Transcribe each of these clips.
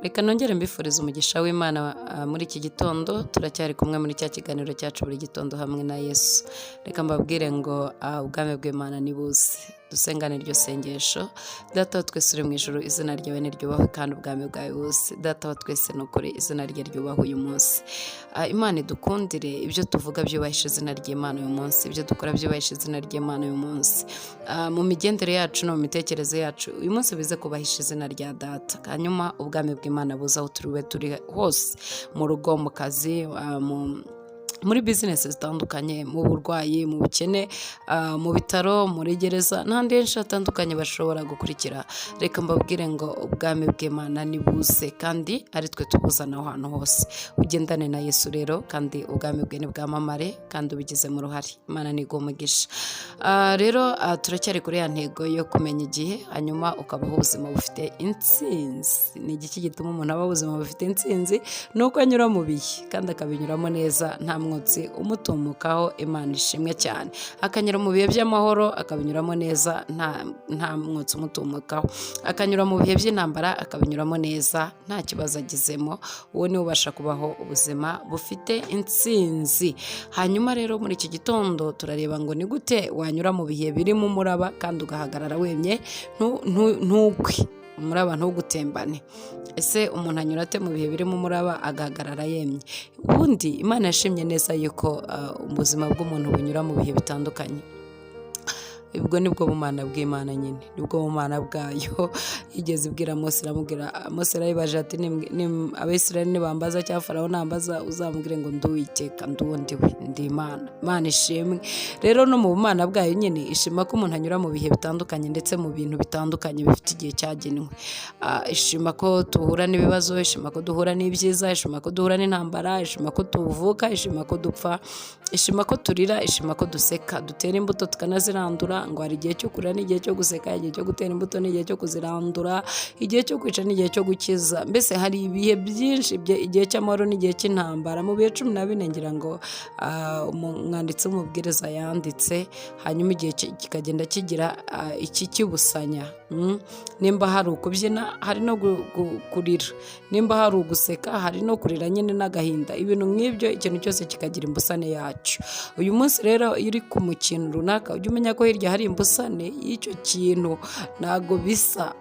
Reka nongere mbifuriza umugisha w'Imana muri iki gitondo. Turacyari kumwe muri cya kiganiro cyacu buri gitondo hamwe na Yesu. Reka mbabwire ngo ubwami bw'Imana ni buze. Dusengane iryo sengesho. Data wa twese uri mu ijuru, izina ryawe niryubahwe kandi ubwami bwawe buze. Data wa twese, ni ukuri izina rye ryubahwe uyu munsi. Imana idukundire ibyo tuvuga byubahisha izina ry'Imana uyu munsi, ibyo dukora byubahisha izina ry'Imana uyu munsi. Mu migendere yacu no mu mitekerereze yacu uyu munsi bize kubahisha izina rya Data, hanyuma ubwami bw'Imana buze aho turi turi hose, mu rugo, mu kazi, muri bizinesi zitandukanye, mu burwayi, mu bukene, mu bitaro, muri gereza n'ahandi henshi hatandukanye bashobora gukurikira. Reka mbabwire ngo ubwami bw'Imana ni buze kandi ari twe tubuzana aho hantu hose. Ugendane na Yesu rero, kandi ubwami bwe nibwamamare kandi ubigizemo uruhare. Imana niguhe umugisha. Rero turacyari kuri ya ntego yo kumenya igihe, hanyuma ukabaho ubuzima bufite intsinzi. Ni igiki gituma umuntu abaho ubuzima bufite intsinzi? Ni uko anyura mu bihe kandi akabinyuramo neza, nta mwotsi umutumukaho. Imana ishimwe cyane. Akanyura mu bihe by'amahoro akabinyuramo neza, nta mwotsi umutumukaho. Akanyura mu bihe by'intambara akabinyuramo neza, nta kibazo agizemo. Uwo niwe ubasha kubaho ubuzima bufite intsinzi. Hanyuma rero muri iki gitondo turareba ngo ni gute wanyura mu bihe birimo umuraba kandi ugahagarara wemye, ntugwe, umuraba ntugutembane. Ese umuntu anyura ate mu bihe birimo umuraba agahagarara yemye? Ubundi Imana yashimye neza yuko ubuzima bw'umuntu bunyura mu bihe bitandukanye. Ubwo nibwo bumana bw'Imana nyine, nibwo bumana bwayo. Yigeze ibwira Mose, iramubwira, Mose arayibaje ati: "Abisirayeli nibambaza cyangwa Farawo nambaza, uzamubwire ngo ndi Uwiteka, ndi uwo ndiwe, ndi Imana." Imana ishimwe. Rero no mu bumana bwayo nyine ishima ko umuntu anyura mu bihe bitandukanye, ndetse mu bintu bitandukanye bifite igihe cyagenwe. Ishima ko duhura n'ibibazo, ishima ko duhura n'ibyiza, ishima ko duhura n'intambara, ishima ko tuvuka, ishima ko dupfa, ishima ko turira, ishima ko duseka, dutera imbuto tukanazirandura. Ngo hari igihe cyo kurira n'igihe cyo guseka, igihe cyo gutera imbuto n'igihe cyo kuzirandura, igihe cyo kwica n'igihe cyo gukiza. Mbese hari ibihe byinshi, igihe cy'amahoro n'igihe cy'intambara. Mu bihe 14 ngira ngo umwanditsi w'umubwiriza yanditse, hanyuma igihe kikagenda kigira iki kibusanya. Nimba hari ukubyina, hari no kurira. Nimba hari uguseka, hari no kurira nyine n'agahinda, ibintu nk'ibyo. Ikintu cyose kikagira imbusane yacyo. Uyu munsi rero iyo uri ku mukino runaka, ujye umenya ko hirya hari imbusane y'icyo kintu, ntabwo bisa.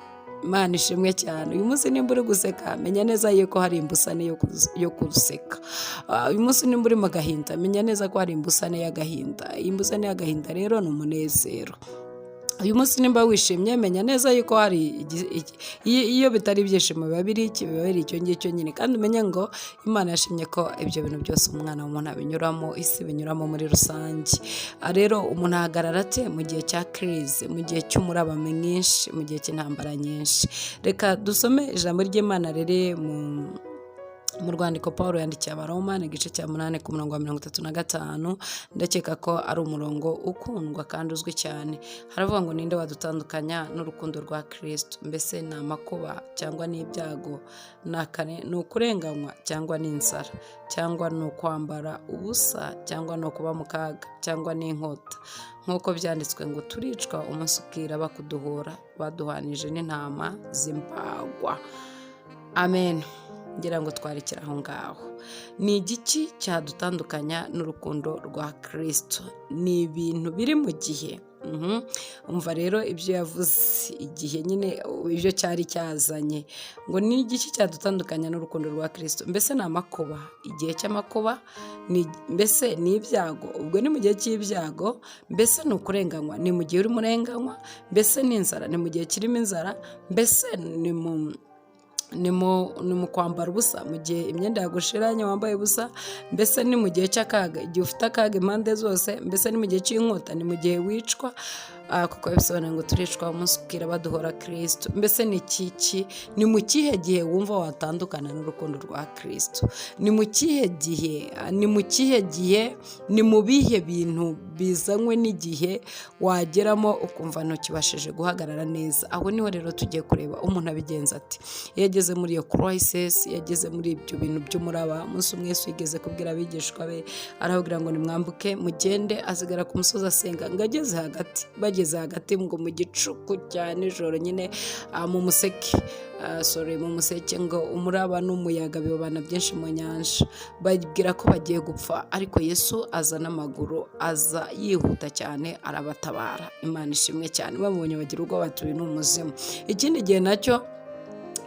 Imana ishimwe cyane. Uyu munsi nimba uri guseka, menya neza yuko hari imbusane yo guseka. Uyu munsi nimba uri mu gahinda, menya neza ko hari imbusane y'agahinda. Iyi mbusane y'agahinda rero ni umunezero. Uyu munsi nimba wishimye, menya neza yuko hari iyo bitari ibyishimo biba biri iki, biba biri icyo ngicyo nyine. Kandi umenye ngo Imana yashimye ko ibyo bintu byose umwana w'umuntu abinyuramo, isi binyuramo muri rusange. Rero umuntu ahagarara ate mu gihe cya crise, mu gihe cy'umuraba mwinshi, mu gihe cy'intambara nyinshi? Reka dusome ijambo ry'Imana riri mu rwandiko Paul yandikiye Abaroma, ni igice cya 8 ku murongo wa 35. Ndakeka ko ari umurongo ukundwa kandi uzwi cyane. Haravuga ngo: "Ninde wadutandukanya n'urukundo rwa Kristo? Mbese ni amakuba cyangwa ni ibyago, ni ukurenganywa cyangwa ni inzara cyangwa ni ukwambara ubusa cyangwa ni ukuba mu kaga cyangwa ni inkota? Nk'uko byanditswe ngo turicwa umunsi ukira, bakuduhora baduhanije n'intama z'imbagwa." Amen. Ngira ngo twarekera aho ngaho. Ni igiki cyadutandukanya n'urukundo rwa Kristo? Ni ibintu biri mu gihe. Umva rero ibyo yavuze, igihe nyine ibyo cyari cyazanye, ngo ni igiki cyadutandukanya n'urukundo rwa Kristo? Mbese ni amakuba, igihe cy'amakuba, mbese ni ibyago, ubwo ni mu gihe cy'ibyago, mbese ni ukurenganywa, ni mu gihe urimo urenganywa, mbese ni inzara, ni mu gihe kirimo inzara, mbese ni mu kwambara ubusa, mu gihe imyenda yagushiranye wambaye ubusa, mbese ni mu gihe cy'akaga, igihe ufite akaga impande zose, mbese ni mu gihe cy'inkota, ni mu gihe wicwa, kuko bisobanuye ngo turicwa umunsi ukira baduhora Kristo. Mbese ni iki? Ni mu kihe gihe wumva watandukana n'urukundo rwa Kristo? Ni mu kihe gihe? Ni mu kihe gihe? Ni mu bihe bintu bizanywe n'igihe wageramo ukumva ntukibashije guhagarara neza? Aho niho rero tugiye kureba umuntu abigenza ati iyo ageze muri iyo crisis, iyo ageze muri ibyo bintu by'umuraba. Umunsi umwe Yesu yigeze kubwira abigishwa be, arababwira ngo nimwambuke mugende, asigara ku musozi asenga. Ngo ageze hagati bageze Bageze hagati ngo mu gicuku cya nijoro nyine, mu museke, sorry, mu museke, ngo umuraba n'umuyaga bibabana byinshi mu nyanja, babwira ko bagiye gupfa, ariko Yesu aza n'amaguru, aza yihuta cyane, arabatabara. Imana ishimwe cyane. Bamubonye bagira ubwoba, bati: "Uyu ni umuzimu." Ikindi gihe nacyo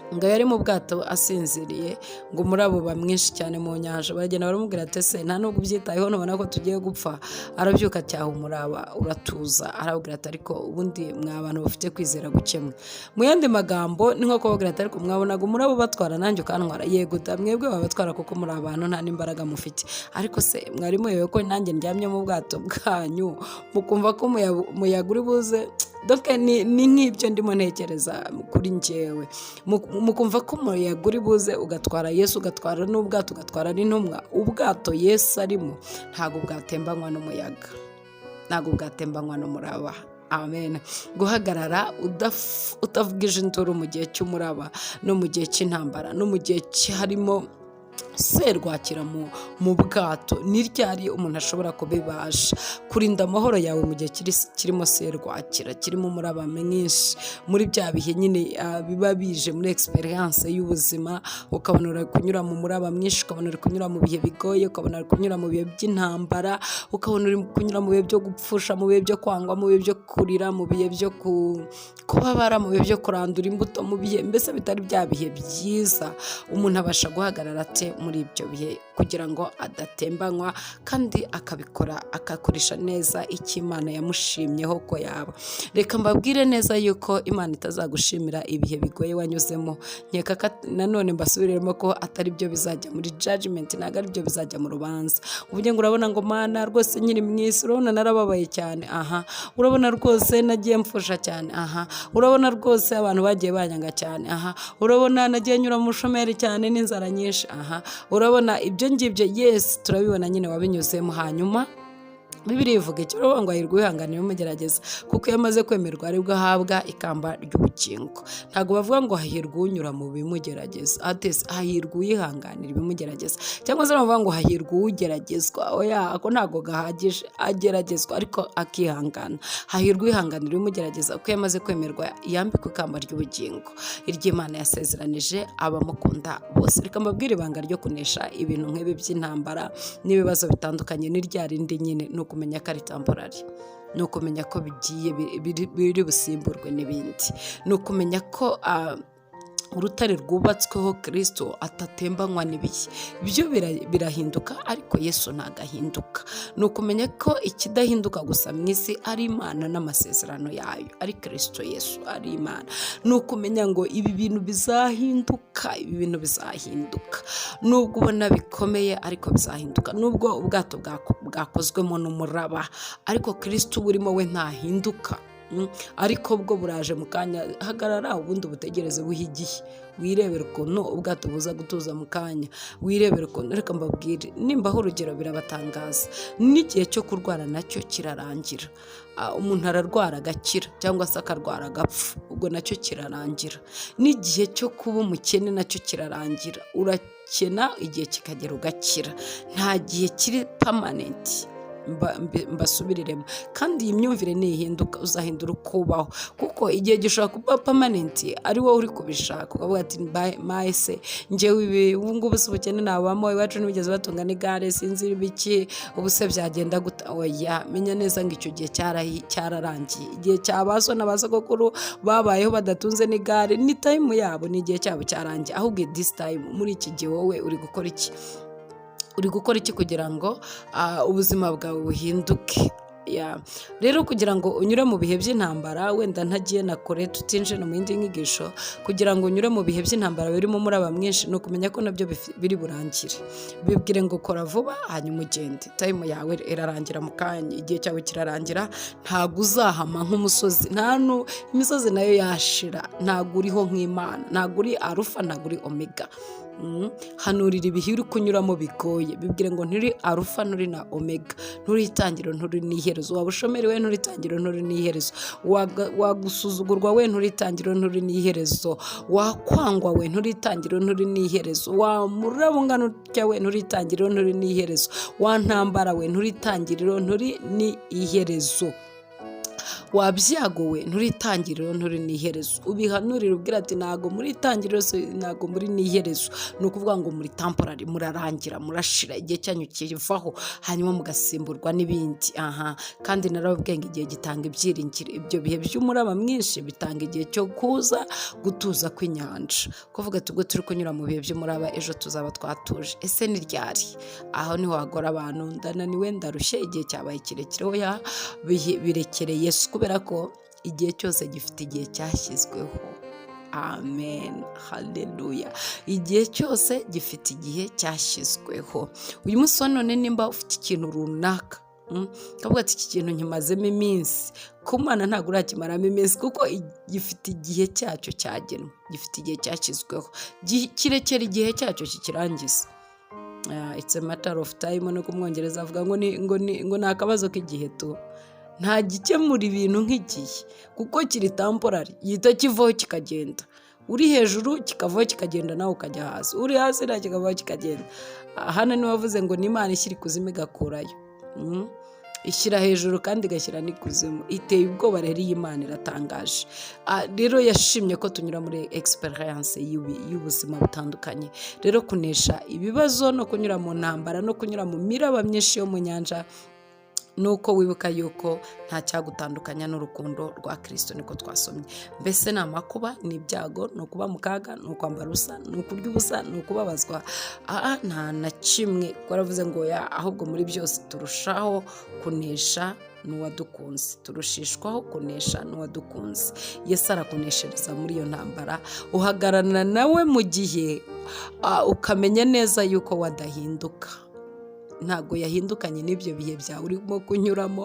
ngo yari mu bwato asinziriye, ngo umuraba uba mwinshi cyane mu nyanja, baragenda baramubwira ati: "Ese nta nubwo ubyitayeho? Ntubona ko tugiye gupfa?" Arabyuka, acyaha umuraba, uratuza. Arababwira ati: "Ariko ubundi mwa bantu bafite kwizera gukemwa." Mu yandi magambo ni nko kubabwira ati: "Ariko mwabonaga umuraba ubatwara, nanjye ukantwara? Yego da, mwebwe babatwara kuko muri abantu, nta n'imbaraga mufite. Ariko se mwari muyobewe ko nanjye ndyamye mu bwato bwanyu, mukumva ko umuyaga uri buze?" Donc ni nk'ibyo ndimo ntekereza kuri njyewe. Mukumva ko umuyaga uri buze ugatwara Yesu, ugatwara n'ubwato, ugatwara n'intumwa? Ubwato Yesu arimo ntabwo bwatembanywa n'umuyaga, ntabwo bwatembanywa n'umuraba. Amen. Guhagarara utavugije induru mu gihe cy'umuraba no mu gihe cy'intambara no mu gihe harimo serwakira mu bwato, ni ryari umuntu ashobora kubibasha? Kurinda amahoro yawe mu gihe kirimo serwakira, kirimo umuraba mwinshi, muri bya bihe nyine biba bije muri experience y'ubuzima, ukabona uri kunyura mu muraba mwinshi, ukabona uri kunyura mu bihe bigoye, ukabona uri kunyura mu bihe by'intambara, ukabona uri kunyura mu bihe byo gupfusha, mu bihe byo kwangwa, mu bihe byo kurira, mu bihe byo kubabara, mu bihe byo kurandura imbuto, mu bihe mbese bitari bya bihe byiza, umuntu abasha guhagarara ate muri ibyo bihe kugira ngo adatembanywa, kandi akabikora akakoresha neza icyo Imana yamushimyeho ko yaba? Reka mbabwire neza yuko Imana itazagushimira ibihe bigoye wanyuzemo. Nkeka ko nanone mbasubiremo ko atari byo bizajya muri judgment, ntabwo ari byo bizajya mu rubanza. Uvuge ngo: "Urabona ngo Mana, rwose nkiri mu isi, urabona narababaye cyane, aha urabona rwose nagiye mfusha cyane, aha urabona rwose abantu bagiye banyanga cyane, aha urabona nagiye nyura mu bushomeri cyane n'inzara nyinshi, aha urabona ibyo ngibyo." Yes, turabibona nyine wabinyuzemo. Hanyuma Bibiliya ivuga icyo? Uravuga ngo: "Hahirwa uwihanganiye umugerageza, kuko iyo amaze kwemerwa aribwo ahabwa ikamba ry'ubugingo." Ntabwo bavuga ngo hahirwa unyura mu bimugerageza, atese hahirwa uwihanganira ibimugerageza, cyangwa se bavuga ngo hahirwa ugeragezwa. Oya, ako ntabwo gahagije. Ageragezwa ariko akihangana. Hahirwa uwihanganira ibimugerageza, kuko iyo amaze kwemerwa yambikwa ikamba ry'ubugingo, iry'Imana yasezeranije abamukunda bose. Reka mbabwire ibanga ryo kunesha ibintu nk'ibi by'intambara n'ibibazo bitandukanye. Ni rya rindi nyine, ni ukumenya ko ari temporary, ni ukumenya ko bigiye biri busimburwe n'ibindi, ni ukumenya ko urutare rwubatsweho Kirisito atatembanywa n'ibihe. Byo birahinduka, ariko Yesu ntabwo ahinduka. Ni ukumenya ko ikidahinduka gusa mu isi ari Imana n'amasezerano yayo, ari Kirisito Yesu, ari Imana. Ni ukumenya ngo ibi bintu bizahinduka, ibi bintu bizahinduka. Nubwo ubona bikomeye, ariko bizahinduka. Nubwo ubwato bwakozwemo n'umuraba, ariko Kirisito burimo we ntahinduka. Ariko bwo buraje mu kanya. Hagarara ubundi ubutegereze, buhe igihe, wirebere ukuntu ubwato buza gutuza mu kanya, wirebere ukuntu. Reka mbabwire, nimbaho urugero birabatangaza. N'igihe cyo kurwara nacyo kirarangira. Umuntu ararwara agakira, cyangwa se akarwara agapfa, ubwo nacyo kirarangira. N'igihe cyo kuba umukene nacyo kirarangira. Urakena, igihe kikagera ugakira. Nta gihe kiri permanent. Mbasubiriremo kandi, iyi myumvire nihinduka uzahindura uko ubaho, kuko igihe gishobora kuba permanent ari wowe uri kubishaka, ukavuga ati: "Mahese njyewe ibi, ubu ngubu si ubukene nabamo, iwacu ntibigeze batunga n'igare, sinzi ibiki, ubu se byagenda gute?" Oya, menya neza ngo icyo gihe cyararangiye. Igihe cya ba so na ba sogokuru babayeho badatunze n'igare, ni time yabo, ni igihe cyabo cyarangiye. Ahubwo this time, muri iki gihe, wowe uri gukora iki? Uri gukora iki kugira ngo ubuzima bwawe buhinduke? Rero kugira ngo unyure mu bihe by'intambara, wenda ntagiye na kure, tutinjire mu yindi nyigisho, kugira ngo unyure mu bihe by'intambara birimo umuraba mwinshi, ni ukumenya ko nabyo biri burangire. Bibwire ngo kora vuba hanyuma ugende, time yawe irarangira mu kanya, igihe cyawe kirarangira. Ntabwo uzahama nk'umusozi, nta imisozi nayo yashira. Ntabwo uriho nk'Imana, ntabwo uri Arufa, ntabwo uri Omega. Hanurira ibihe uri kunyuramo bigoye, bibwire ngo nturi Arufa, nturi na Omega, nturi itangiriro, nturi n'iherezo. Waba ushomeri we, nturi itangiriro, nturi n'iherezo. Wagusuzugurwa we, nturi itangiriro, nturi n'iherezo. Wakwangwa we, nturi itangiriro, nturi n'iherezo. Wamuraba ungana utya we, nturi itangiriro, nturi n'iherezo. Wantambara we, nturi itangiriro, nturi n'iherezo. Wabyagowe, nturi itangiriro, nturi n'iherezo. Ubihanurire ubwira ati: "Ntabwo muri itangiriro, ntabwo muri n'iherezo." Ni ukuvuga ngo muri temporary, murarangira, murashira, igihe cyanyu kivaho, hanyuma mugasimburwa n'ibindi. Aha kandi narababwiye ngo igihe gitanga ibyiringiro. Ibyo bihe by'umuraba mwinshi bitanga igihe cyo kuza gutuza kw'inyanja, kuvuga ati: "Ubwo turi kunyura mu bihe by'umuraba, ejo tuzaba twatuje." Ese ni ryari? Aho niho wagora abantu: "Ndananiwe, ndarushye, igihe cyabaye kirekire." Oya, birekere Yesu, kubera ko igihe cyose gifite igihe cyashyizweho. Amen, haleluya. Igihe cyose gifite igihe cyashyizweho. Uyu munsi wa none, nimba ufite ikintu runaka, ukavuga ati: "Iki kintu nkimazemo iminsi," ku Mana ntabwo urakimaramo iminsi, kuko gifite igihe cyacyo cyagenwe, gifite igihe cyashyizweho. Kirekera igihe cyacyo kikirangiza. It's a matter of time. Nuko Umwongereza avuga ngo ni akabazo k'igihe tu. Nta gikemura ibintu nk'igihe, kuko kiri temporary, gihita kivaho kikagenda. Uri hejuru kikavaho kikagenda, nawe ukajya hasi. Uri hasi nawe kikavaho kikagenda. Hano niwe wavuze ngo ni Imana ishyira ikuzimu igakurayo. Ishyira hejuru kandi igashyira n'ikuzimu. Iteye ubwoba rero iyi Mana, iratangaje. Rero yashimye ko tunyura muri experience y'ubuzima butandukanye. Rero kunesha ibibazo no kunyura mu ntambara no kunyura mu miraba myinshi yo mu nyanja, nuko wibuka yuko nta cyagutandukanya n'urukundo rwa Kirisito, niko twasomye. Mbese ni amakuba, ni ibyago, ni ukuba mu kaga, ni ukwambara ubusa, ni ukurya ubusa, ni ukubabazwa? Aha nta na kimwe, kuko aravuze ngo ya, ahubwo muri byose turushaho kunesha n'uwadukunze, turushishwaho kunesha n'uwadukunze. Yesu arakuneshereza muri iyo ntambara. Uhagararana nawe mu gihe, ukamenya neza yuko wadahinduka. Ntabwo yahindukanye n'ibyo bihe byawe urimo kunyuramo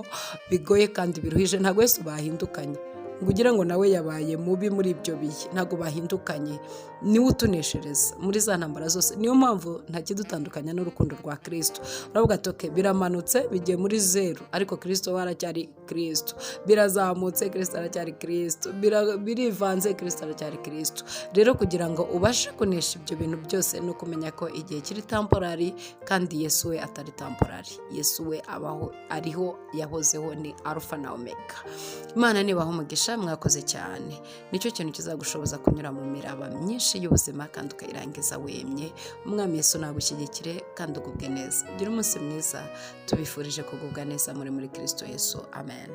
bigoye kandi biruhije. Ntabwo wese bahindukanye ngo ugire ngo nawe yabaye mubi muri ibyo bihe. Ntabwo bahindukanye, niwe utuneshereza muri za ntambara zose. Niyo mpamvu nta kidutandukanya n'urukundo rwa Kirisito. Uravuga ati: "Okay, biramanutse, bigiye muri zeru, ariko Kirisito we aracyari Kirisito. Birazamutse, Kirisito aracyari Kirisito. Birivanze, Kirisito aracyari Kirisito." Rero kugira ngo ubashe kunesha ibyo bintu byose, ni ukumenya ko igihe kiri temporary kandi Yesu we atari temporary. Yesu we abaho, ariho, yahozeho, ni Arufa na Omega. Imana nibaha umugisha, mwakoze cyane. Nicyo kintu kizagushoboza kunyura mu miraba myinshi y'ubuzima kandi ukayirangiza wemye. Umwami Yesu nagushyigikire kandi ugubwe neza. Ugire umunsi mwiza. Tubifurije kugubwa neza muri Kirisito Yesu. Amen.